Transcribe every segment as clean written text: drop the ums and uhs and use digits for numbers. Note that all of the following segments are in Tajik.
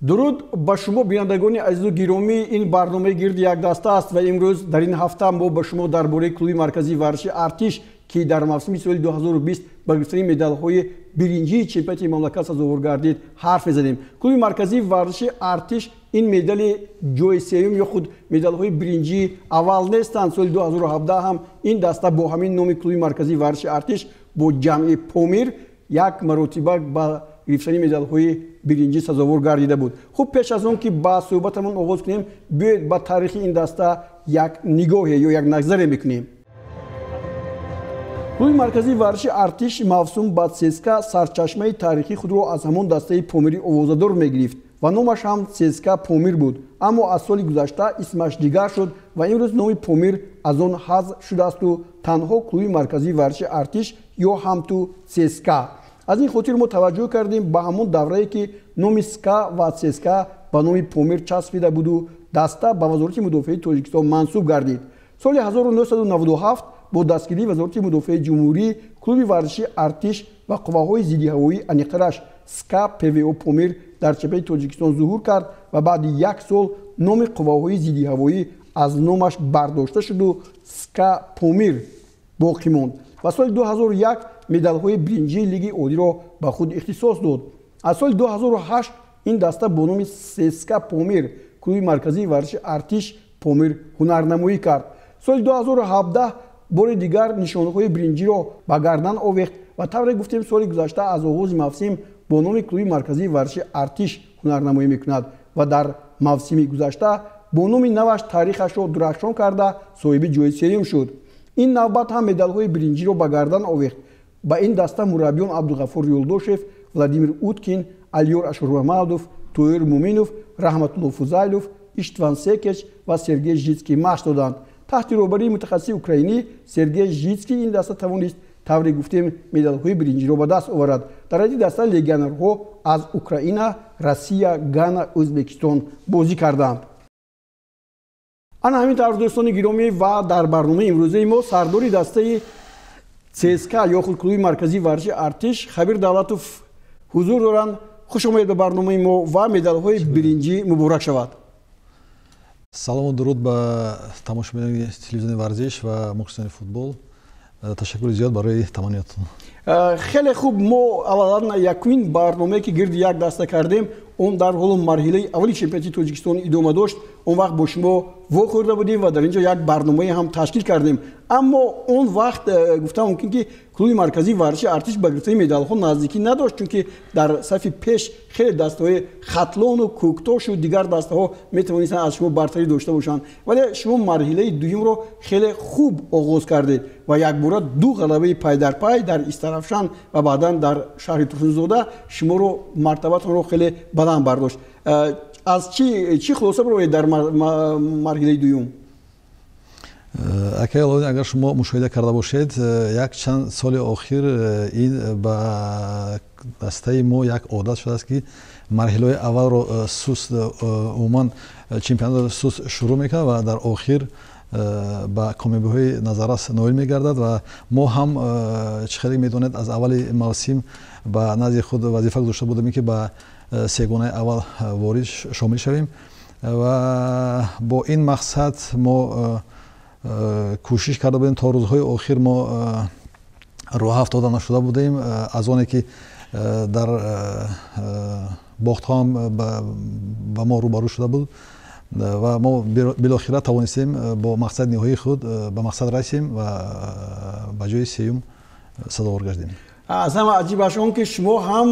Дуруд ба шумо, бинандагони азизу гиромӣ. Ин барномаи гирди якдаста аст ва имрӯз дар ин ҳафта мо ба шумо дар бораи клуби марказии варзиши Артиш, ки дар мавсими соли 2020 ба гирифтани медалҳои биринҷии чемпионати мамлакат сазовор гардид, ҳарф мезанем. Клуби марказии варзиши Артиш ин медали ҷои сеюм ё худ медалҳои биринҷии аввал нестанд. Соли 2017 ҳам ин даста бо ҳамин номи клуби марказии варзиши Артиш бо ҷамъи Помир як маротиба ба гирифтани медалҳои биринҷӣ сазовор гардида буд. Хуб, пеш аз он ки ба суҳбатамон оғоз кунем, биёед ба таърихи ин даста як нигоҳе ё як назаре мекунем. Клуби марказии варзиши Артиш мавсум ба ЦСКА сарчашмаи таърихии худро аз ҳамон дастаи Помири овозадор мегирифт ва номаш ҳам ЦСКА Помир буд. Аммо аз соли гузашта исмаш дигар шуд ва имрӯз номи Помир аз он ҳазф шудаасту танҳо клуби марказии варзиши Артиш ё ҳамту ЦСКА. Аз ин хотир мо таваҷҷӯҳ кардем ба ҳамон даврае, ки номи СКА ва ЦСКА ба номи Помир часпида буду даста ба Вазорати мудофиаи Тоҷикистон мансуб гардид. Соли 1997 бо дастгирии Вазорати мудофиаи ҷумҳурӣ клуби варзиши Артиш ва қувваҳои зиддиҳавоӣ, аниқтараш СКА ПВО Помир, дар чемпионати Тоҷикистон зуҳур кард ва баъди як сол номи қувваҳои зиддиҳавоӣ аз номаш бардошта шуду СКА Помир боқӣ монд ва соли 2001 медалҳои биринҷии лиги олиро ба худ ихтисос дод. Аз соли 2008 ин даста бо номи ЦСКА Помир, клуби марказии варзиши Артиш Помир, ҳунарнамоӣ кард. Соли 2017 бори дигар нишонҳои биринҷиро ба гардан овехт ва тавре гуфтем, соли гузашта аз оғози мавсим бо номи клуби марказии варзиши Артиш ҳунарнамоӣ мекунад ва дар мавсими гузашта бо номи наваш таърихашро дурахшон карда, соҳиби ҷои сеюм шуд. Ин навбат ҳам медалҳои биринҷиро ба гардан овехт. Ба ин даста мураббиён Абдуғафур Юлдошев, Владимир Уткин, Алиёр Ашурмамадов, Тоир Муминов, Раҳматулло Фузайлов, Иштван Секеч ва Сергей Житский машқ доданд. Таҳти роҳбарии мутахассиси украинӣ Сергей Житский ин даста тавонист, тавре гуфтем, медалҳои биринҷиро ба даст оварад. Дар ҳайати даста легионерҳо аз Украина, Россия, Гана, Ӯзбекистон бозӣ карданд. Ана ҳамин тавр, дӯстони гиромӣ, ва дар барномаи имрӯзаи мо сардори дастаи ЦСКА ё худ клуби марказии варзиши Артиш Хабир Давлатов ҳузур доранд. Хуш омадед ба барномаи мо ва медалҳои биринҷӣ муборак шавад. Салому дуруд ба тамошобинони телевизиони Варзиш ва мухлисони футбол. Ташаккури зиёд барои таманниётон. Хеле хуб. Мо аввалан якумин барномае, ки гирди як даста кардем, он дар ҳолу марҳилаи аввали чемпионати Тоҷикистон идома дошт. Он вақт бо шумо вохӯрда будем ва дар ин ҷо як барномае ҳам ташкил кардем. Аммо он вақт гуфтам мумкин, ки клуби марказии варзиши Артиш ба гирифтани медалҳо наздикӣ надошт, чунки дар сафи пеш хеле дастаҳои Хатлону Кӯктошу дигар дастаҳо метавонистанд аз шумо бартарӣ дошта бошанд. Вале шумо марҳилаи дуюмро хеле хуб оғоз кардед ва якбора ду ғалабаи пайдарпай дар Истарафшан ва баъдан дар шаҳри Турсунзода шуморо мартабатонро хеле баланд бардошт. Аз чӣ хулоса бароед дар марҳилаи дуюм? Акай Алоуддин, агар шумо мушоҳида карда бошед, як чанд соли охир ин ба дастаи мо як одат шудааст, ки марҳилаҳои аввалро суст, умуман чемпионатро суст шурӯъ мекунад ва дар охир ба комёбиҳои назаррас ноил мегардад. Ва мо ҳам, чӣ хеле медонед, аз аввали мавсим ба назди худ вазифа гузошта будем, ки ба сегонаи аввал ворид шомил шавем ва бо ин мақсад мо кӯшиш карда будем. То рӯзҳои охир мо роҳ афтода нашуда будем, аз оне ки дар бохтҳо ҳам ба мо рӯбарӯ шуда буд, ва мо билохира тавонистем бо мақсади ниҳоии худ ба мақсад расем ва ба ҷои сеюм сазовор гардем. Аз ҳама аҷибаш он, ки шумо ҳам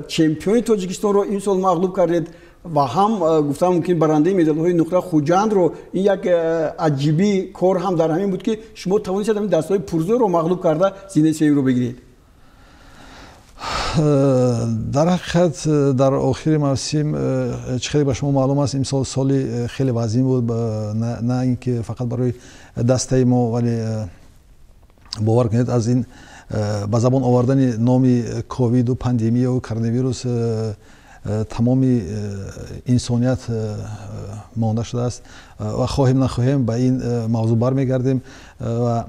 чемпиони Тоҷикистонро имсол мағлуб кардед ва ҳам, гуфтам мумкин, барандаи медалҳои нуқра Хуҷандро. Ин як аҷибии кор ҳам дар ҳамин буд, ки шумо тавонистед ҳамин дастаҳои пурзӯрро мағлуб карда, зинаи сеюмро бигиред. Дар ҳақиқат, дар охири мавсим, чӣ хеле ба шумо маълум аст, имсол соли хеле вазин буд, на ин ки фақат барои дастаи мо, вале бовар кунед, аз ин ба забон овардани номи ковиду пандемияу коронавирус тамоми инсоният монда шудааст ва хоҳем нахоҳем ба ин мавзӯъ бармегардем. Ва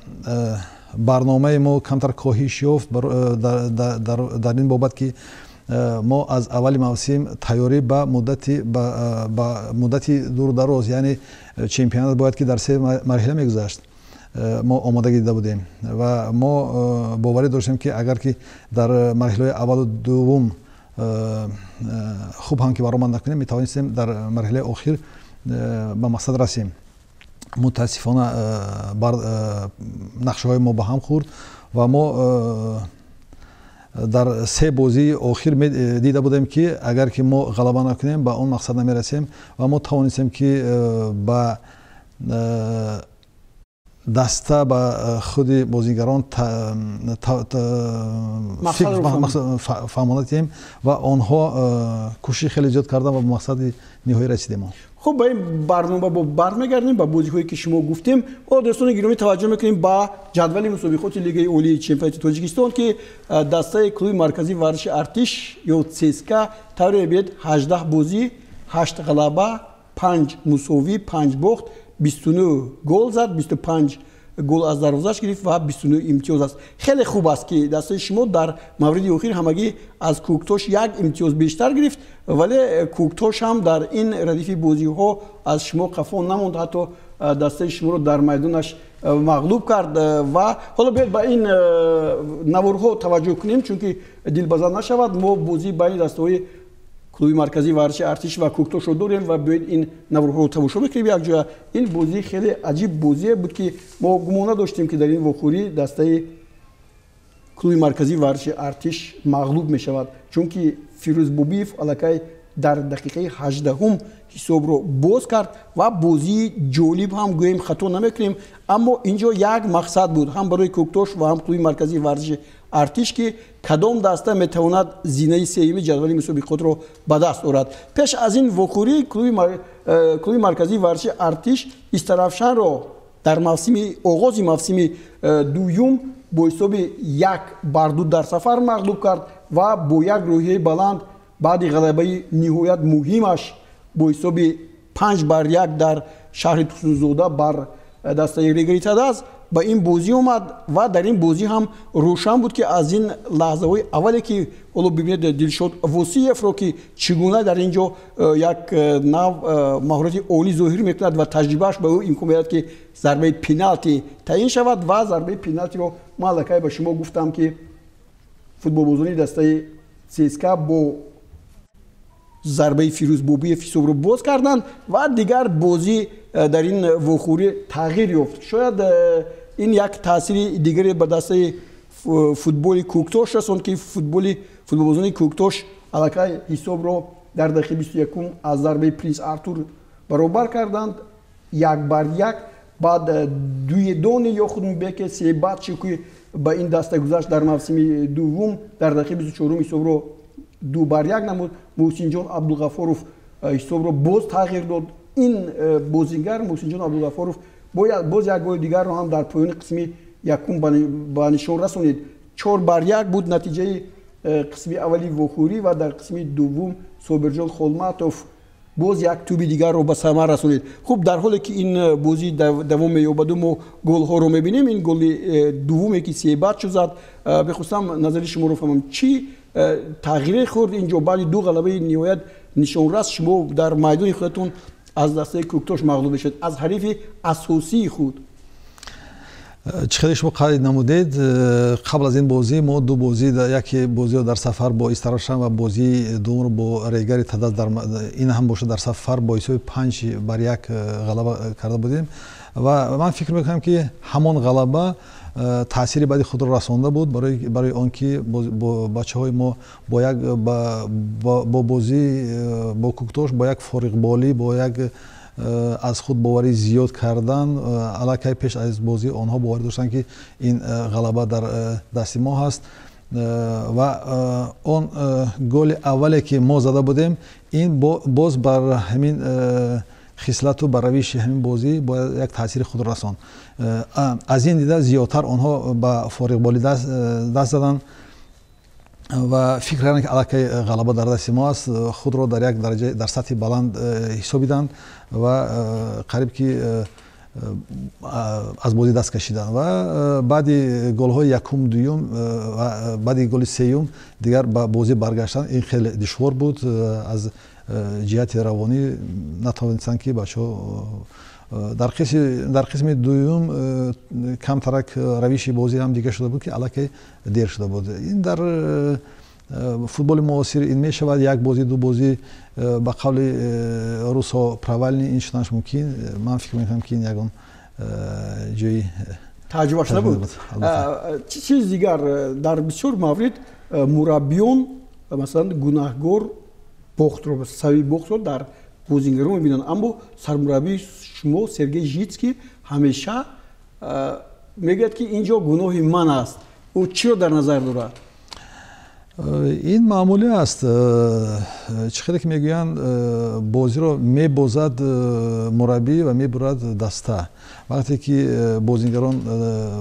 барномаи мо камтар коҳиш ёфт дар ин бобат, ки Мо аз аввали мавсим тайёрӣ ба муддати дуру дароз, яъне чемпионат бояд ки дар се марҳила мегузашт, мо омодагӣ дида будем ва мо боварӣ доштем, ки агар ки дар марҳилаҳои аввалу дуввум хуб ҳам ки баромад накунем, метавонистем дар марҳилаи охир ба мақсад расем. Мутаассифона, нақшаҳои мо ба ҳам хӯрд ва мо дар се бозии охир дида будем, ки агар ки мо ғалаба накунем, ба он мақсад намерасем. Ва мо тавонистем, ки ба даста, ба худи бозигарон фаҳмонда диҳем ва онҳо кӯшиши хеле зиёд карданд ва ба мақсади ниҳоӣ расидем. Хуб, ба ин барнома бо бармегардем, ба бозиҳое ки шумо гуфтем. Ҳоло, дӯстони гиромӣ, таваҷҷӯҳ мекунем ба ҷадвали мусобиқоти Лигаи олии чемпионати Тоҷикистон, ки дастаи клуби марказии варзиши Артиш ё ЦСКА тавре мебинед, 18 бозӣ, 8 ғалаба, 5 мусовӣ, 5 бохт, 29 гол зад, 25 гол аз дарвозаш гирифт ва 29 имтиёз аст. Хеле хуб аст, ки дастаи шумо дар мавриди охир ҳамагӣ аз Кӯктош як имтиёз бештар гирифт, вале Кӯктош ҳам дар ин радифи бозиҳо аз шумо қафо намонд, ҳатто дастаи шуморо дар майдонаш мағлуб кард. Ва ҳоло биёед ба ин наворҳо таваҷҷӯҳ кунем, чунки дилбаза нашавад. Мо бозии байни дастаҳои клуби марказии варзиши Артиш ва Кӯктошро дорем ва биёед ин наворҳоро тамошо мекунем якҷоя. Ин бозӣ хеле аҷиб бозие буд, ки мо гумон надоштем, ки дар ин вохӯрӣ дастаи клуби марказии варзиши Артиш мағлуб мешавад, чунки Фирӯз Бобиев аллакай дар дақиқаи 18-ум ҳисобро боз кард ва бозии ҷолиб ҳам гӯем, хато намекунем. Аммо инҷо як мақсад буд ҳам барои Кӯктош ва ҳам клуби марказии варзиши Артиш, ки кадом даста метавонад зинаи сеюми ҷадвали мусобиқотро ба даст орад. Пеш аз ин вохӯрӣ клуби марказии варзиши Артиш Истаравшанро дар мавсими оғози мавсими дуюм бо ҳисоби 1-2 дар сафар мағлуб кард ва бо як рӯҳияи баланд баъди ғалабаи ниҳоят муҳимаш бо ҳисоби 5-1 дар шаҳри Турсунзода бар дастаи Регари Тадаз ба ин бозӣ омад. Ва дар ин бозӣ ҳам рӯшан буд, ки аз ин лаҳзаҳои аввале, ки ҳоло бибинед Дилшод Восиевро, ки чӣ гуна дар ин ҷо як нав маҳорати олӣ зоҳир мекунад ва таҷрибааш ба ӯ имкон медиҳад, ки зарбаи пеналти таъин шавад. Ва зарбаи пеналтиро ман аллакай ба шумо гуфтам, ки футболбозони дастаи ЦСКА бо зарбаи Фирӯз Бобиев ҳисобро боз карданд ва дигар бозӣ дар ин вохӯрӣ тағйир ёфт. Шояд ин як таъсири дигаре ба дастаи футболи Кӯктош расонд, ки футболбозони Кӯктош аллакай ҳисобро дар дақиқаи 21-ум аз зарбаи Принс Артур баробар карданд, 1-1. Баъд Дуедони ё худ Себатчи, ки ба ин даста гузашт дар мавсими дуввум, дар дақиқаи 24-ум ҳисобро 2-1 намуд. Муҳсинҷон Абдуғафоров ҳисобро боз тағйир дод. Ин бозингар Муҳсинҷон Абдуғафоров боз як голи дигарро ҳам дар поёни қисми якум ба нишон расонид. 4-1 буд натиҷаи қисми аввали вохӯрӣ. Ва дар қисми дуввум Собирҷон Холматов боз як туби дигарро ба самар расонид. Хуб, дар ҳоле ки ин бозӣ давом меёбаду мо голҳоро мебинем, ин голи дуввуме, ки Себатчу зад, мехостам назари шуморо фаҳмам: чӣ тағйире хӯрд инҷо? Баъди ду ғалабаи ниҳоят нишонрас шумо дар майдони худатон аз дастаи Кӯктош мағлуб мешавед, аз ҳарифи асосии худ. Чӣ хеле шумо қайд намудед, қабл аз ин бозӣ мо ду бозӣ, яке бозиро дар сафар бо Истаравшан ва бозии дуввумро бо Регари Тадаз, ин ҳам бошад дар сафар, бо ҳисоби 5-1 ғалаба карда будем. Ва ман фикр мекунам, ки ҳамон ғалаба таъсири баъди худро расонда буд, барои он ки бачаҳои мо бо як бо бозӣ бо Кӯктош бо як фориғболӣ, бо як аз худ боварӣ зиёд кардан, аллакай пеш аз бозӣ онҳо боварӣ доштанд, ки ин ғалаба дар дасти мо ҳаст. Ва он голи аввале, ки мо зада будем, ин боз бар ҳамин хислату бар равиши ҳамин бозӣ бояд як таъсири худро расонд. Аз ин дида зиёдтар онҳо ба фориғболӣ даст заданд ва фикр карданд, ки аллакай ғалаба дар дасти мо аст, худро дар як дараҷа, дар сатҳи баланд ҳисобиданд ва қариб ки аз бозӣ даст кашиданд ва баъди голҳои якум, дуюм ва баъди голи сеюм дигар ба бозӣ баргаштан ин хеле душвор буд. Аз ҷиҳати равонӣ натавонистанд, ки бачаҳо дар қисми дуюм камтарак равиши бозӣ ҳам дигар шуда буд, ки аллакай дер шуда буд. Ин дар футболи муосир ин мешавад, як бозӣ, ду бозӣ, ба қавли русҳо, провальный ин шуданаш мумкин. Ман фикр мекунам, ки ин ягон ҷои тааҷҷубаш набуд. Чизи дигар, дар бисёр маврид мураббиён, масалан, гунаҳгор бохтро, сабаби бохтро дар бозингарон мебинанд, аммо сармураббии шумо Сергей Житский ҳамеша мегӯяд, ки ин ҷо гуноҳи ман аст. Ӯ чиро дар назар дорад? Ин маъмулӣ аст. Чӣ хеле ки мегӯянд, бозиро мебозад мураббӣ ва мебурад даста. Вақте ки бозингарон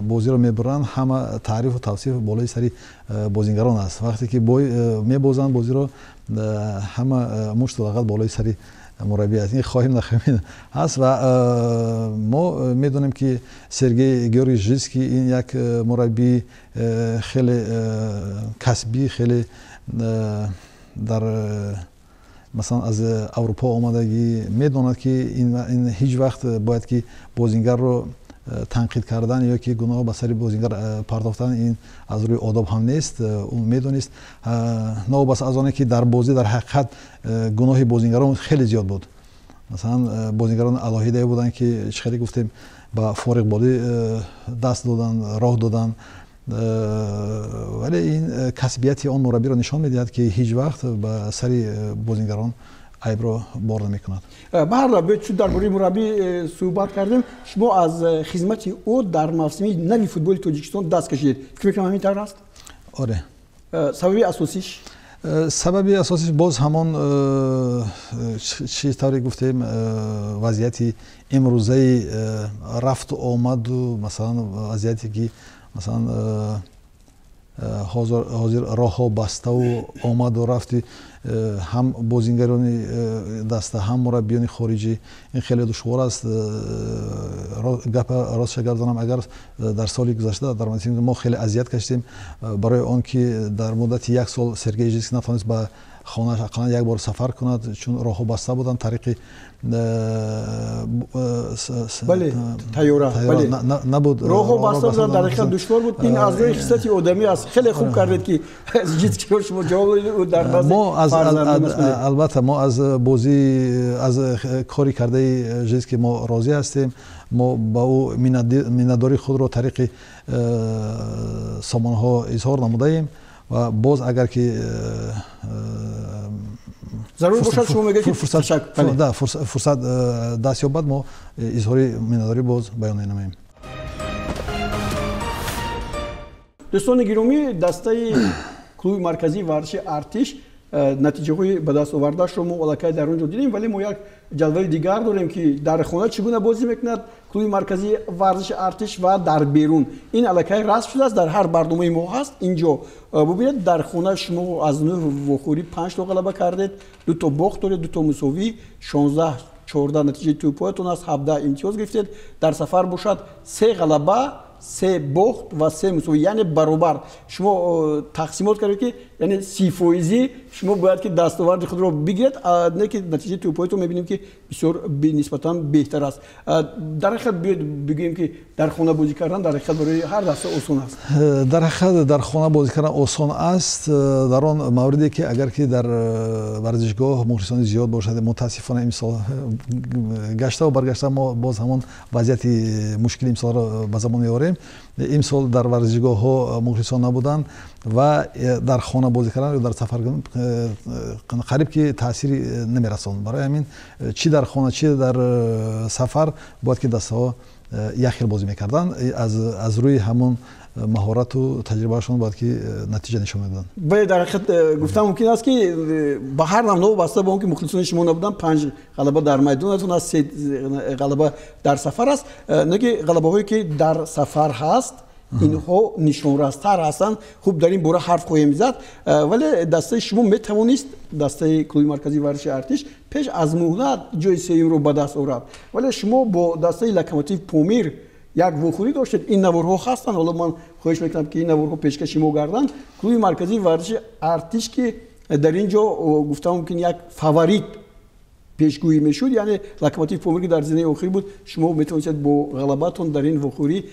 бозиро мебуранд, ҳама таърифу тавсиф болои сари бозингарон аст. Вақте ки мебозанд бозиро, ҳама мушту лағат болои сари мураббӣ аст. Ин хоҳем нахоҳем ҳаст. Ва мо медонем, ки Сергей Георгиевич Житский ин як мураббии хеле касбӣ, хеле дар, масалан, аз Аврупо омадагӣ, медонад, ки ин ҳеҷ вақт бояд ки бозингарро танқид кардан ё ки гуноҳ ба сари бозингар пардохтан ин аз рӯи одоб ҳам нест. Ӯ медонист, новобаста аз оне ки дар бозӣ дар ҳақиқат гуноҳи бозингарон хеле зиёд буд. Масалан, бозингарон алоҳидае буданд, ки чӣ хеле гуфтем, ба фориғболӣ даст доданд, роҳ доданд, вале ин касбияти он мураббиро нишон медиҳад, ки ҳеҷ вақт ба сари бозингарон айбро бор намекунад. Ба ҳар ҳол, чун дар бораи мураббӣ суҳбат кардем, шумо аз хизмати ӯ дар мавсими нави футболи Тоҷикистон даст кашидед. Фикр мекунам, ҳамин тавр аст? Оре. Сабаби асосиш? Сабаби асосиш боз ҳамон, чӣ тавре гуфтем, вазъияти имрӯзаи рафту омаду, масалан, вазъияте ки, масалан, ҳозир роҳҳо баставу омаду рафти ҳам бозингарони даста, ҳам мураббиёни хориҷӣ ин хеле душвор аст. Гапа ростша гардонам, агар дар соли гузашта дар мо хеле азият кашидем, барои он ки дар муддати як сол Сергей Житский натавонист ба хонааш ақаллан як бор сафар кунад, чун роҳҳо баста буданд, тариқи бале, тайёра набуд. Роҳҳо баста буданд, дар ҳақиқат душвор буд. Ин аз рӯи хислати одамӣ аст. Хеле хуб кардед, ки Житскиро шумо ҷавоб дар назди. Албатта, мо аз бозӣ, аз кори кардаи Житский мо розӣ ҳастем. Мо ба ӯ миннатдории худро тариқи сомонаҳо изҳор намудаем ва боз агар ки зарур бошад, шумо мегӯед ки фурсат даст ёбад, мо изҳори миннатдорӣ боз баён менамоем. Дӯстони гиромӣ, дастаи клуби марказии варзиши Артиш натиҷаҳои ба даст овардаашро мо аллакай дар он ҷо дидем, вале мо як ҷадвали дигар дорем, ки дар хона чӣ гуна бозӣ мекунад клуби марказии варзиши Артиш ва дар берун. Ин аллакай расм шудааст, дар ҳар барномаи мо ҳаст. Инҷо бубинед, дар хона шумо аз нӯҳ вохӯрӣ панҷто ғалаба кардед, дуто бохт доред, дуто мусовӣ, 16-14 натиҷаи тӯпоятон аст, 17 имтиёз гирифтед. Дар сафар бошад, се ғалаба, се бохт ва се мусовӣ, яъне баробар. Шумо тақсимот кардед, ки яъне 30 фоизӣ шумо бояд ки дастоварди худро бигиред, не ки натиҷаи тӯпоятон мебинем, ки бисёр нисбатан беҳтар аст. Дар ҳақиқат, биёед бигӯем, ки дар хона бозӣ кардан дар ҳақиқат барои ҳар даста осон аст. Дар ҳақиқат, дар хона бозӣ кардан осон аст дар он мавриде, ки агар ки дар варзишгоҳ мухлисони зиёд бошад. Мутаассифона, имсол гаштаву баргашта мо боз ҳамон вазъияти мушкили имсолро ба забон меорем. Имсол дар варзишгоҳҳо мухлисон набуданд ва дар хона бозӣ кардан ё дар сафар қариб ки таъсири намерасонд. Барои ҳамин, чӣ дар хона, чӣ дар сафар, бояд ки дастаҳо як хел бозӣ мекарданд, аз рӯи ҳамон маҳорату таҷрибаашон бояд ки натиҷа нишон медоданд. Бале, дар ҳақиқат, гуфтан мумкин аст, ки ба ҳар нав, новобаста ба он ки мухлисони шумо набуданд, панҷ ғалаба дар майдонатон аст, се ғалаба дар сафар аст. Не ки ғалабаҳое ки дар сафар ҳаст. Инҳо нишонрастар ҳастанд. Хуб, дар ин бора ҳарф хоҳем зад, вале дастаи шумо метавонист, дастаи клуби марказии варзиши Артиш, пеш аз муҳлат ҷои сеюмро ба даст орад, вале шумо бо дастаи Локомотив Помир як вохӯрӣ доштед. Ин наворҳо ҳастанд, ҳоло ман хоҳиш мекунам, ки ин наворҳо пешкаши мо гарданд. Клуби марказии варзиши Артиш, ки дар ин ҷо гуфта мумкин як фаворит пешгӯӣ мешуд, яъне Локомотив Помир, ки дар зинаи охир буд, шумо метавонистед бо ғалабатон дар ин вохӯрӣ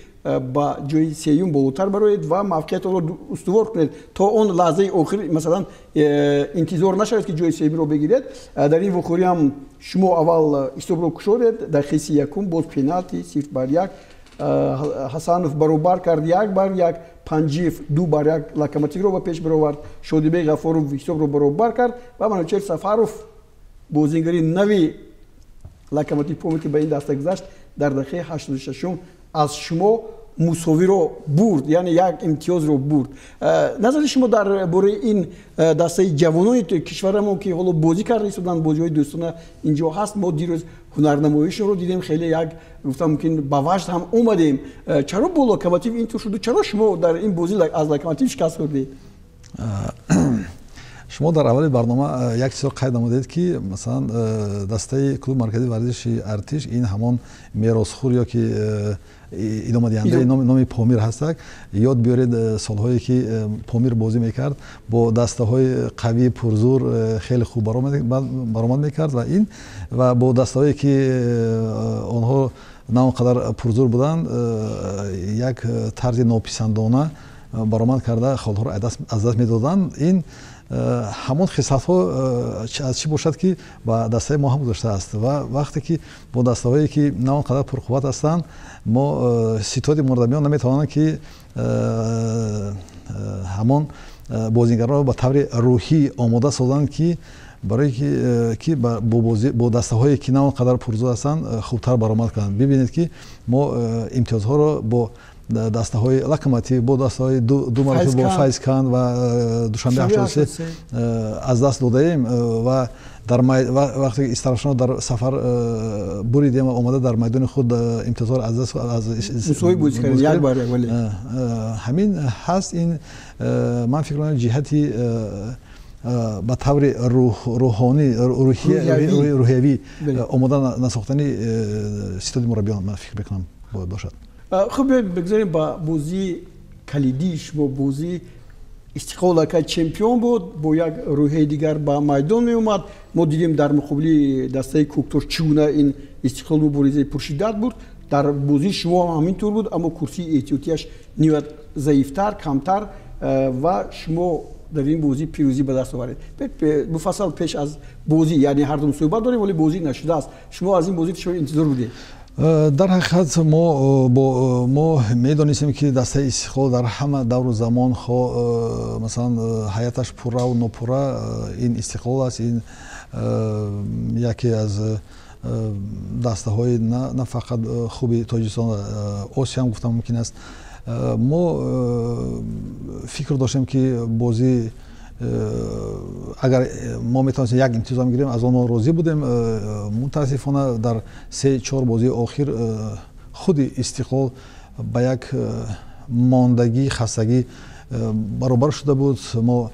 ба ҷои сеюм болотар бароед ва мавқеиятонро устувор кунед то он лаҳзаи охир, масалан, интизор нашавед, ки ҷои сеюмро бигиред. Дар ин вохӯрӣ ҳам шумо аввал ҳисобро кушодед дар 31-ум, боз пеналти 0-1, Ҳасанов баробар кард 1-1, Панҷиев 2-1 Локомотивро ба пеш баровард, Шодибек Ғафоров ҳисобро баробар кард ва Манучер Сафаров, бозингари нави Локомотив Помир, ки ба ин даста гузашт, дар дақиқаи 86-ум аз шумо мусовиро бурд, яъне як имтиёзро бурд. Назари шумо дар бораи ин дастаи ҷавонони кишварамон, ки ҳоло бозӣ карда истоданд, бозиҳои дӯстона инҷо ҳаст, мо дирӯз ҳунарнамоишонро дидем, хеле як гуфтам мумкин ба ваҷд ҳам омадем. Чаро бо Локомотив интур шуду? Чаро шумо дар ин бозӣ аз Локомотив шикаст хӯрдед? Шумо дар аввали барнома як чизро қайд намудед, ки масалан дастаи клуби марказии варзиши Артиш ин ҳамон меросхӯр ё ки идомадиҳандаи номи Помир ҳастак. Ёд биёред солҳое, ки Помир бозӣ мекард, бо дастаҳои қавии пурзур хеле хуб баромад мекард ва ин ва бо дастаҳое, ки онҳо на он қадар пурзур буданд, як тарзи нописандона баромад карда, холҳоро аз даст медоданд. Ин ҳамон хислатҳо аз чӣ бошад, ки ба дастаи мо ҳам гузоштааст. Ва вақте ки бо дастаҳое, ки на он қадар пурқувват ҳастанд, мо ситоди мураббиён наметавонанд, ки ҳамон бозингаронро ба таври рӯҳӣ омода созанд, ки барои ки бо дастаҳое, ки на он қадар пурзур ҳастанд, хубтар баромад кунанд. Бибинед, ки мо имтиёзҳоро бо дастаҳои Локомотив, бо дастаҳои ду маротиба бо Файзканд ва Душанбе 83 аз даст додаем. Ва дар вақте ки Истаравшанро дар сафар буридем ва омада дар майдони худ имтиёзҳоро аз даст ҳамин ҳаст. Ин ман фикр мекунам, ҷиҳати ба таври рӯҳонӣ, рӯҳиявӣ омода насохтани ситоди мураббиён, ман фикр мекунам, бояд бошад. Хуб, бигзорем ба бозии калидии шумо, бозии Истиқлол. Ака чемпион буд, бо як рӯҳияи дигар ба майдон меомад. Мо дидем, дар муқобили дастаи Кӯктош чӣ гуна ин Истиқлол муборизаи пуршиддат бурд. Дар бозии шумо ҳам ҳамин тур буд, аммо курсии эҳтиётияш ниҳоят заифтар, камтар, ва шумо дар ин бозӣ пирӯзӣ ба даст овардед. Муфассал пеш аз бозӣ, яъне ҳардум суҳбат дорем, вале бозӣ нашудааст. Шумо аз ин бозӣ чӣ интизор будед? Дар ҳақиқат мо медонистем, ки дастаи Истиқлол дар ҳама давру замон, хо масалан ҳайаташ пурраву нопурра, ин Истиқлол аст. Ин яке аз дастаҳои на фақат хуби Тоҷикистон, Осиё ҳам гуфта мумкин аст. Мо фикр доштем, ки бозӣ агар мо метавонистем як имтиёзам гирем, аз он мо розӣ будем. Мутаассифона, дар се чор бозии охир худи Истиқлол ба як мондагӣ, хастагӣ баробар шуда буд. Мо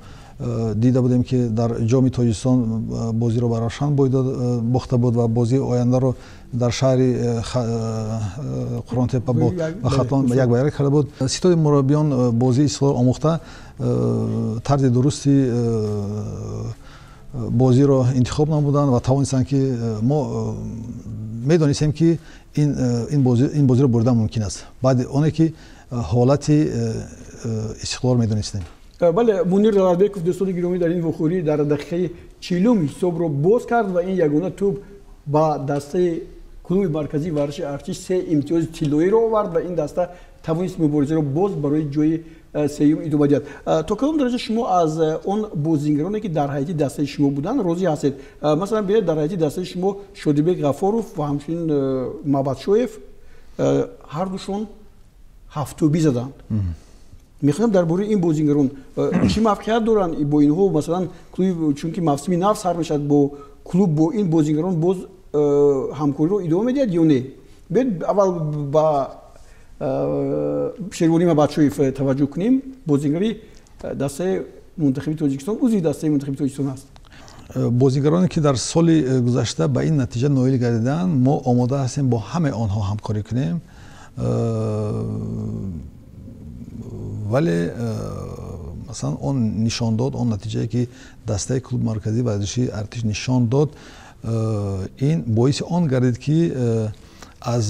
дида будем, ки дар Ҷоми Тоҷикистон бозиро ба Равшан бохта буд ва бозии ояндаро дар шаҳри Қурғонтеппа бо Хатлон 1-1 карда буд. Ситоди мураббиён бозии Истиқлол омӯхта, тарзи дурусти бозиро интихоб намуданд ва тавонистанд, ки мо медонистем, ки ин бозиро бурдан мумкин аст, баъди оне ки ҳолати Истиқлолро медонистем. Бале, Мунир Давлатбеков, дӯстони гиромӣ, дар ин вохӯрӣ дар дақиқаи 40-ум ҳисобро боз кард ва ин ягона тӯб ба дастаи клуби марказии варзиши Артиш се имтиёзи тиллоиро овард ва ин даста тавонист муборизаро боз барои ҷои сеюм идома диҳад. То кадом дараҷа шумо аз он бозингароне, ки дар ҳайати дастаи шумо буданд, розӣ ҳастед? Масалан, бинед, дар ҳайати дастаи шумо Шодибек Ғафоров ва ҳамчунин Мабадшоев, ҳардушон ҳафтӯбӣ заданд. Мехоҳам дар бораи ин бозингарон, чӣ мавқеият доранд бо инҳо, масалан, клуб, чунки мавсими нав сар мешавад, бо клуб бо ин бозингарон боз ҳамкориро идома медиҳад ё не? Биёед аввал ба Шервонӣ Мабадшоев таваҷҷӯҳ кунем. Бозингари дастаи мунтахаби Тоҷикистон, узви дастаи мунтахаби Тоҷикистон аст. Бозигароне ки дар соли гузашта ба ин натиҷа ноил гардиданд, мо омода ҳастем бо ҳамаи онҳо ҳамкорӣ кунем, вале масалан он нишон дод, он натиҷае ки дастаи клуби марказии варзишии Артиш нишон дод, ин боиси он гардид, ки аз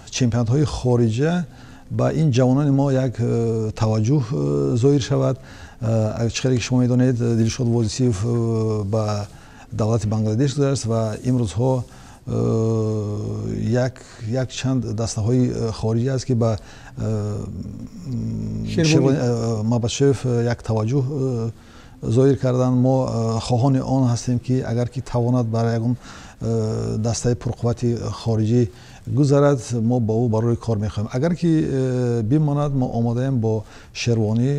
чемпионатҳои хориҷа ба ин ҷавонони мо як таваҷҷӯҳ зоҳир шавад. Чӣ хеле ки шумо медонед, Дилшод Возисиев ба давлати Бангладеш гузашт ва имрӯзҳо як чанд дастаҳои хориҷӣ аст, ки ба Мабадшоев як таваҷҷӯҳ зоҳир карданд. Мо хоҳони он ҳастем, ки агар ки тавонад бар ягон дастаи пурқуввати хориҷӣ гузарад, мо бо ӯ барои кор мехоҳем. Агар ки бимонад, мо омодаем бо Шервонӣ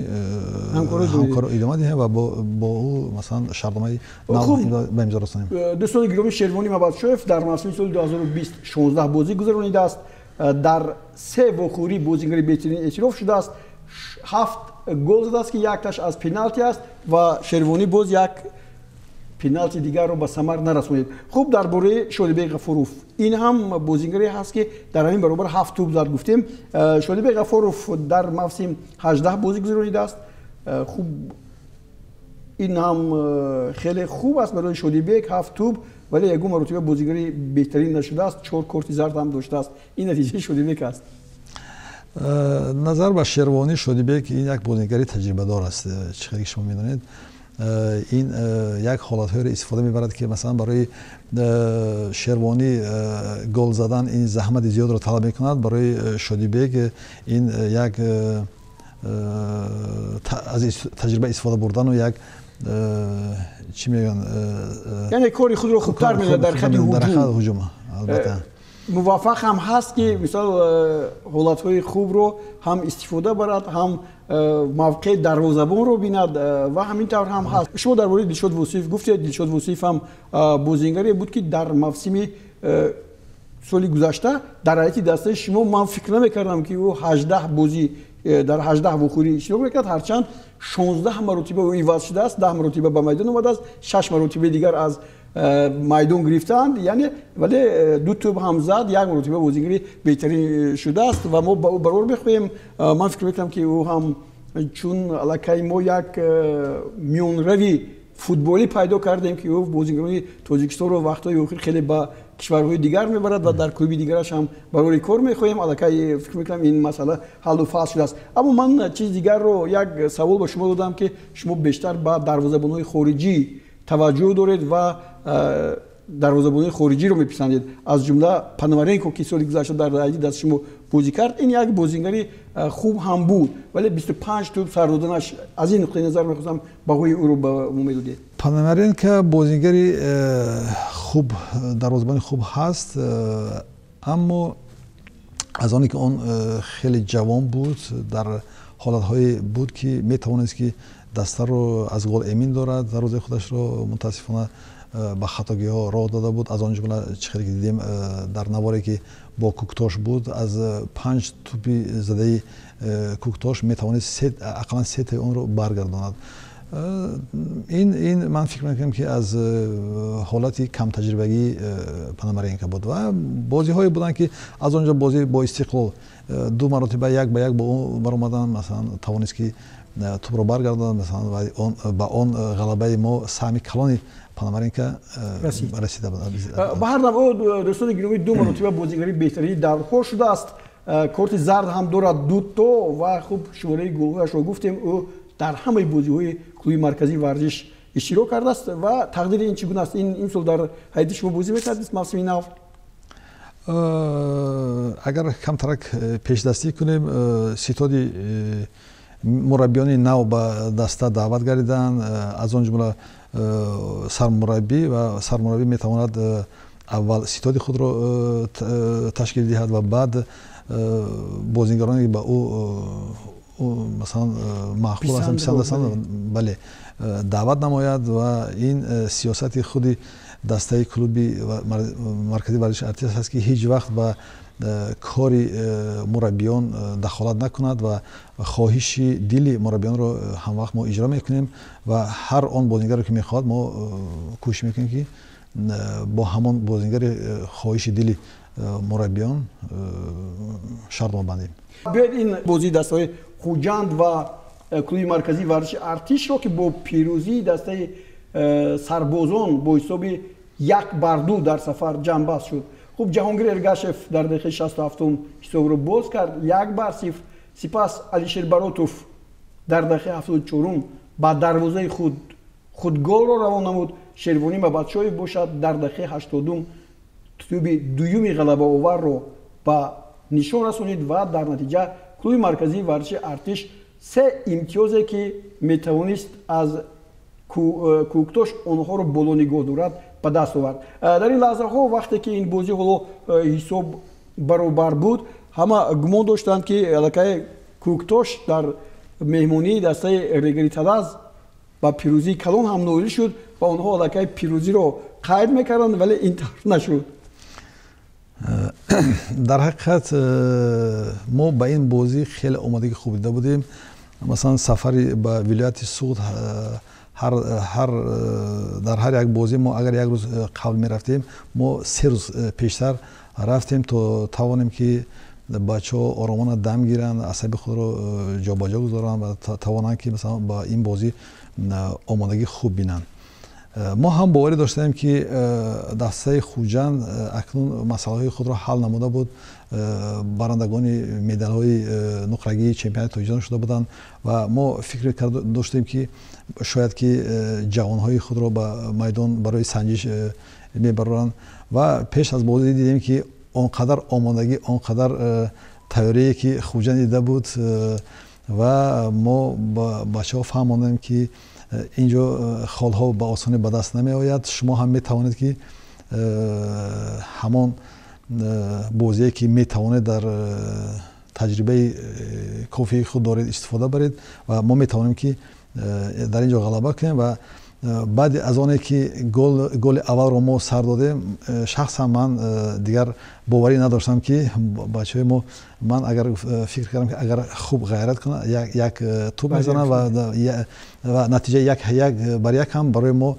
ҳамкорӣ идома диҳем ва бо ӯ масалан шартномаи нав ба имзо расонем. Дӯстони гиромӣ, Шервонӣ Мабадшоев дар мавсими соли 2020 16 бозӣ гузаронидааст, дар се вохӯрӣ бозингари беҳтарин эътироф шудааст, 7 гол задааст, ки якташ аз пеналти аст ва Шервонӣ боз як пеналти дигарро ба самар нарасонид. Хуб, дар бораи Шодибек Ғафуров, ин ҳам бозингаре ҳаст, ки дар ҳамин баробар 7 тӯб зад гуфтем. Шодибек Ғафуров дар мавсим 18 бозӣ гузаронидааст. Хуб, ин ҳам хеле хуб аст барои Шодибек, 7 тӯб, вале ягон маротиба бозингари беҳтарин нашудааст, 4 корти зард ҳам доштааст. Ин натиҷаи Шодибек аст. Назар ба Шервонӣ, Шодибек ин як бозингари таҷрибадор аст. Чӣ хеле ки шумо медонед, ин як ҳолатҳоеро истифода мебарад, ки масалан барои Шервонӣ гол задан ин заҳмати зиёдро талаб мекунад, барои Шодибек ин як аз таҷриба истифода бурдану як чӣ мегӯянд, яъне кори худро хубтар медиҳад дар хати ҳуҷум. Албатта муваффақ ҳам ҳаст, ки мисол ҳолатҳои хубро ҳам истифода барад, ҳам мавқеи дарвозабонро бинад ва ҳамин тавр ҳам ҳаст. Шумо дар бораи Дилшод Восиев гуфтед. Дилшод Восиев ҳам бозингаре буд, ки дар мавсими соли гузашта дар ҳайати дастаи шумо ман фикр намекардам, ки ӯ 18 бозӣ дар 18 вохӯрӣ иштирок мекард, ҳарчанд 16 маротиба ӯ иваз шудааст, 10 маротиба ба майдон омадааст, 6 маротибаи дигар аз майдон гирифтаанд, яъне вале 2 тӯб ҳам зад, як маротиба бозингари беҳтарин шудааст ва мо ба ӯ барор мехоҳем. Ман фикр мекунам, ки ӯ ҳам чун аллакай мо як миёнрави футболӣ пайдо кардем, ки ӯ бозингарони Тоҷикистонро вақтҳои охир хеле ба кишварҳои дигар мебарад ва дар клуби дигараш ҳам барори кор мехоҳем. Аллакай фикр мекунам, ин масъала ҳаллу фасл шудааст. Аммо ман чизи дигарро як савол ба шумо додам, ки шумо бештар ба дарвозабонҳои хориҷӣ таваҷҷӯҳ доред ва дарвозабонҳои хориҷиро меписандед, аз ҷумла Пономаренко, ки соли гузашта дар ҳайати даст шумо бозӣ кард. Ин як бозингари хуб ҳам буд, вале 25 тӯб сар доданаш, аз ин нуқтаи назар мехостам баҳои ӯро ба мо медодед. Пономаренко бозингари хуб, дарвозабони хуб ҳаст, аммо аз оне ки он хеле ҷавон буд, дар ҳолатҳое буд, ки метавонист, ки дастаро аз гол эмин дорад, дарвозаи худашро мутаассифона ба хатогиҳо роҳ дода буд. Аз он ҷумла чӣ хеле ки дидем дар наворе, ки бо Куктош буд, аз 5 тӯби задаи Куктош метавонист ақаллан сетаи онро баргардонад. Ин ман фикр мекунам, ки аз ҳолати камтаҷрибагии Пономаренко буд ва бозиҳое буданд, ки аз он ҷо бозӣ бо Истиқлол 2 маротиба як ба як бо ӯ баромадан, масалан тавонист, ки тӯбро баргардонад, масалан ба он ғалабаи мо саҳми калони Пономаренко расида буд. Ба ҳар навъ, дӯстони гиромӣ, 2 маротиба бозингари беҳтарини даврҳо шудааст, корти зард ҳам дорад 2 то ва хуб шумораи голҳояшро гуфтем, ӯ дар ҳамаи бозиҳои клуби марказии варзиш иштирок кардааст ва тақдири ин чӣ гуна аст? Ин имсол дар ҳайати шумо бозӣ мекард мавсими нав? Агар камтарак пешдастӣ кунем, ситоди мураббиёни нав ба даста даъват гардиданд, аз он ҷумла сармураббӣ, ва сармураббӣ метавонад аввал ситоди худро ташкил диҳад ва баъд бозингароне ба ӯ масалан маъқул ҳастанд, писанд ҳастанд, бале, даъват намояд ва ин сиёсати худи Дастаи клуби марказии варзиши Артиш аст, ки ҳеҷ вақт ба кори мураббиён дахолат накунад ва хоҳиши дили мураббиёнро ҳамвақт мо иҷро мекунем ва ҳар он бозингаре, ки мехоҳад, мо кӯшиш мекунем, ки бо ҳамон бозингари хоҳиши дили мураббиён шартнома бандем. Биёед, ин бозии дастаҳои Хуҷанд ва клуби марказии варзиши Артишро, ки бо пирӯзии дастаи сарбозон бо ҳисоби 1-2 дар сафар ҷамъбаст шуд. Хуб, Ҷаҳонгир Эргашев дар дақиқаи 67-ум ҳисобро боз кард, 1-0. Сипас Алишер Баротов дар дақиқаи 74-ум ба дарвозаи худ худ голро равон намуд. Шервонӣ Мабадшоев бошад, дар дақиқаи 80-ум тӯби дуюми ғалабаоварро ба нишон расонид ва дар натиҷа клуби марказии варзиши Артиш се имтиёзе, ки метавонист аз Кӯктош онҳоро боло нигоҳ дорад, ба даст овард. Дар ин лаҳзаҳо, вақте ки ин бозӣ ҳоло ҳисоб баробар буд, ҳама гумон доштанд, ки аллакай Кӯктош дар меҳмонии дастаи Регари Талаз ба пирӯзии калон ҳам ноил шуд ва онҳо аллакай пирӯзиро қайд мекарданд, вале ин тавр нашуд. Дар ҳақиқат, мо ба ин бозӣ хеле омодагӣ хуб дида будем. Масалан, сафари ба вилояти Суғд, ҳар дар ҳар як бозӣ мо агар як рӯз қабл мерафтем, мо 3 рӯз пештар рафтем, то тавонем, ки бачаҳо оромона дам гиранд, асаби худро ҷобаҷо гузоранд ва тавонанд, ки масалан ба ин бозӣ омодагӣ хуб бинанд. Мо ҳам боварӣ доштаем, ки дастаи Хуҷанд акнун масъалаҳои худро ҳал намуда буд, барандагони медалҳои нуқрагии чемпионати Тоҷикистон шуда буданд ва мо фикр доштем, ки шояд ки ҷавонҳои худро ба майдон барои санҷиш мебароранд. Ва пеш аз бозӣ дидем, ки он қадар омодагӣ, он қадар тайёрие, ки Хуҷанд дида буд, ва мо ба бачаҳо фаҳмондем, ки инҷо холҳо ба осонӣ ба даст намеояд, шумо ҳам метавонед, ки ҳамон бозие, ки метавонед, дар таҷрибаи кофии худ доред, истифода баред ва мо метавонем, ки дар ин ҷо ғалаба кунем. Ва баъди аз оне ки голи аввалро мо сар додем, шахсан ман дигар боварӣ надоштам, ки бачаҳои мо, ман агар фикр кардам, ки агар хуб ғайрат кунад, як туп мезанам ва натиҷаи 1-1 ҳам барои мо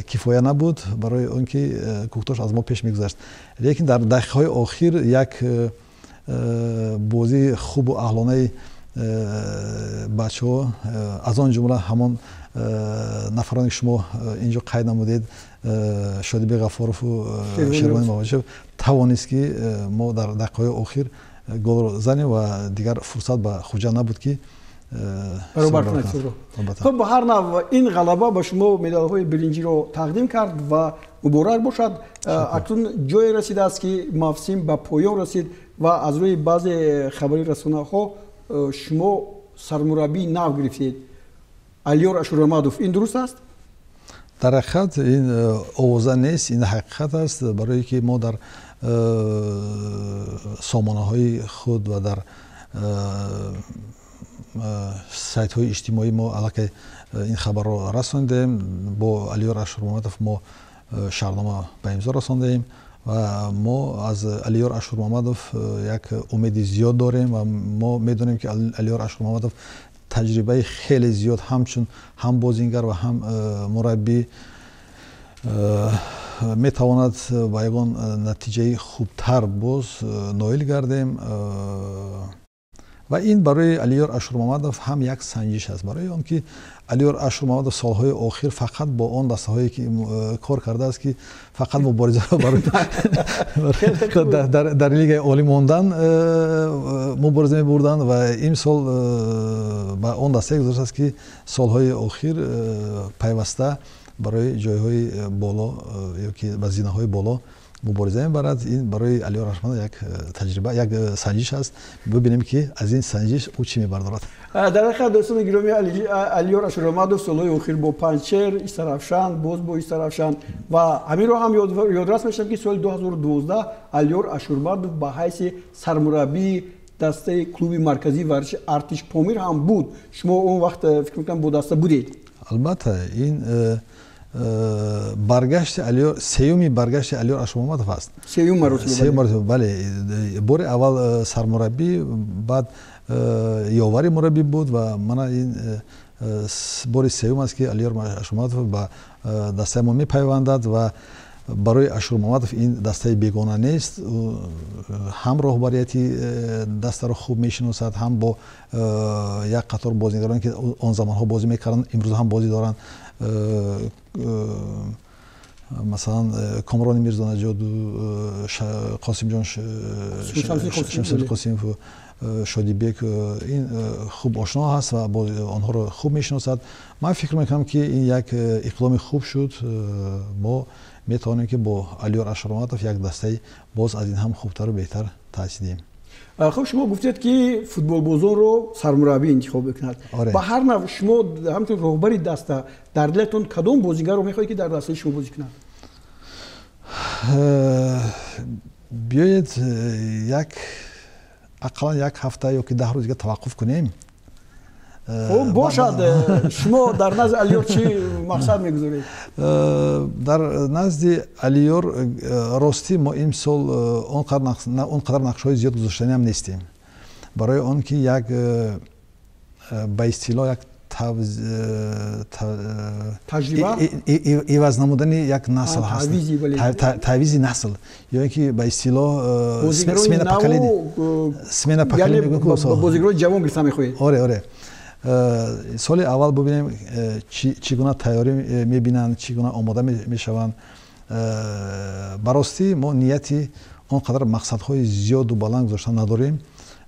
кифоя набуд, барои он ки Кӯктош аз мо пеш мегузашт. Лекин дар дақиқаҳои охир як бозии хубу аҳлонаи бачаҳо, аз он ҷумла ҳамон нафароне, ки шумо инҷо қайд намудед, Шодибек Ғафорову Шервони Мамадшоев, тавонист, ки мо дар дақиқаҳои охир голро занем ва дигар фурсат ба Хуҷанд набуд, ки баробар кунад. Хуб, ба ҳар нав ин ғалаба ба шумо медалҳои биринҷиро тақдим кард ва муборак бошад. Акнун ҷое расидааст, ки мавсим ба поён расид ва аз рӯи баъзе хабари расонаҳо шумо сармураббии нав гирифтед, Алиёр Ашурмамадов. Ин дуруст аст? Дар ҳақиқат, ин овоза нест, ин ҳақиқат аст, барое ки мо дар сомонаҳои худ ва дар сайтҳои иҷтимоӣ мо аллакай ин хабарро расондем. Бо Алиёр Ашурмамадов мо шартнома ба имзо расондаем ва мо аз Алиёр Ашурмамадов як умеди зиёд дорем ва мо медонем, ки Алиёр Ашурмамадов таҷрибаи хеле зиёд ҳамчун ҳам бозингар ва ҳам мураббӣ метавонад ба ягон натиҷаи хубтар боз ноил гардем. Ва ин барои Алиёр Ашурмамадов ҳам як санҷиш аст, барои он ки Алиёр Ашурмамадов солҳои охир фақат бо он дастаҳое ки кор кардааст, ки фақат муборизаро дар лигаи олӣ мондан мубориза мебурданд, ва имсол ба он дастае гузоштааст, ки солҳои охир пайваста барои ҷойҳои боло ё ки ба зинаҳои боло мубориза мебарад. Ин барои Алиёр Ашурмамадов як таҷриба, як санҷиш аст. Бибинем, ки аз ин санҷиш ӯ чӣ мебардорад. Дар ҳақиқат, дӯстони гиромӣ, Алиёр Ашурмамадов солҳои охир бо Панҷшер, Истаравшан, боз бо Истаравшан ва ҳаминро ҳам ёдрас мешавам, ки соли 2012 Алиёр Ашурмадов ба ҳайси сармураббии дастаи клуби марказии варзиши Артиш Помир ҳам буд. Шумо он вақт, фикр мекунам, бо даста будед. Албатта, ин Баргашти Алиёр, сеюми баргашти Алиёр Ашурмамадов аст. Сеюм маротиба. Бале, бори аввал сармураббӣ, баъд ёвари мураббӣ буд ва мана ин бори сеюм аст, ки Алиёр Ашурмамадов ба дастаи мо мепайвандад. Ва барои Ашурмамадов ин дастаи бегона нест, ҳам роҳбарияти дастаро хуб мешиносад, ҳам бо як қатор бозигароне, ки он замонҳо бозӣ мекарданд, имрӯз ҳам бозӣ доранд, масалан Комрони Мирзонаҷоду Қосимҷон Шамсиддин Қосимову Шодибек, ин хуб ошно ҳаст ва онҳоро хуб мешиносад. Ман фикр мекунам, ки ин як иқдоми хуб шуд. Мо метавонем, ки бо Алиёр Ашурмамадов як дастаи боз аз ин ҳам хубтару беҳтар таъсис диҳем. Хуб, шумо гуфтед, ки футболбозонро сармураббӣ интихоб мекунад. Ба ҳар нав, шумо ҳамчун роҳбари даста дар дилатон кадом бозигарро мехоҳед, ки дар дастаи шумо бозӣ кунад? Биёед, як ақаллан як ҳафта ё ки 10 рӯз дига таваққуф кунем. Хуб бошад. Шумо дар назди Алиёр чӣ мақсад мегузоред? Дар назди Алиёр, ростӣ, мо имсол он қадар нақшҳои зиёд гузоштаниам нестем, барои он ки як ба истилоҳ як иваз намудани як насл ҳаст, таъвизи насл ё ин ки ба истилоҳ смена поколения, смена поколения. Бозигарои ҷавон гирифта мехоҳед? Оре, соли аввал бубинем, чӣ гуна тайёрӣ мебинанд, чӣ гуна омода мешаванд. Ба ростӣ, мо нияти он қадар мақсадҳои зиёду баланд гузоштан надорем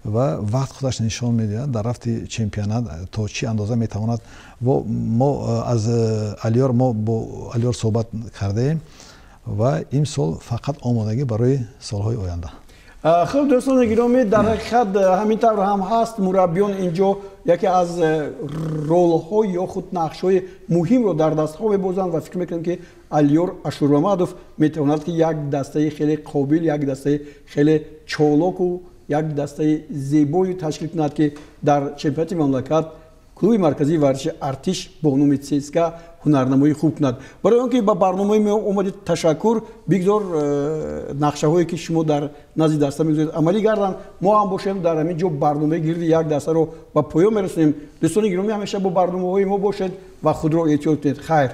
ва вақт худаш нишон медиҳад, дар рафти чемпионат то чӣ андоза метавонад. Мо аз Алиёр, мо бо Алиёр суҳбат кардаем ва имсол фақат омодагӣ барои солҳои оянда. Хуб, дӯстони гиромӣ, дар ҳақиқат ҳамин тавр ҳам ҳаст. Мураббиён инҷо яке аз ролҳо ё худ нақшҳои муҳимро дар дастҳо мебозанд ва фикр мекунам, ки Алиёр Ашурмамадов метавонад, ки як дастаи хеле қобил, як дастаи хеле чолоку як дастаи зебою ташкил кунад, ки дар чемпионати мамлакат клуби марказии варзиши Артиш бо номи ЦСКА ҳунарнамоӣ хуб кунад. Барои он ки ба барномаи мо омадед, ташаккур. Бигзор нақшаҳое, ки шумо дар назди даста мегузоред, амалӣ гарданд. Мо ҳам бошем, дар ҳамин ҷо барномаи гирди як дастаро ба поён мерасонем. Дӯстони гиромӣ, ҳамеша бо барномаҳои мо бошед ва худро эҳтиёт кунед. Хайр.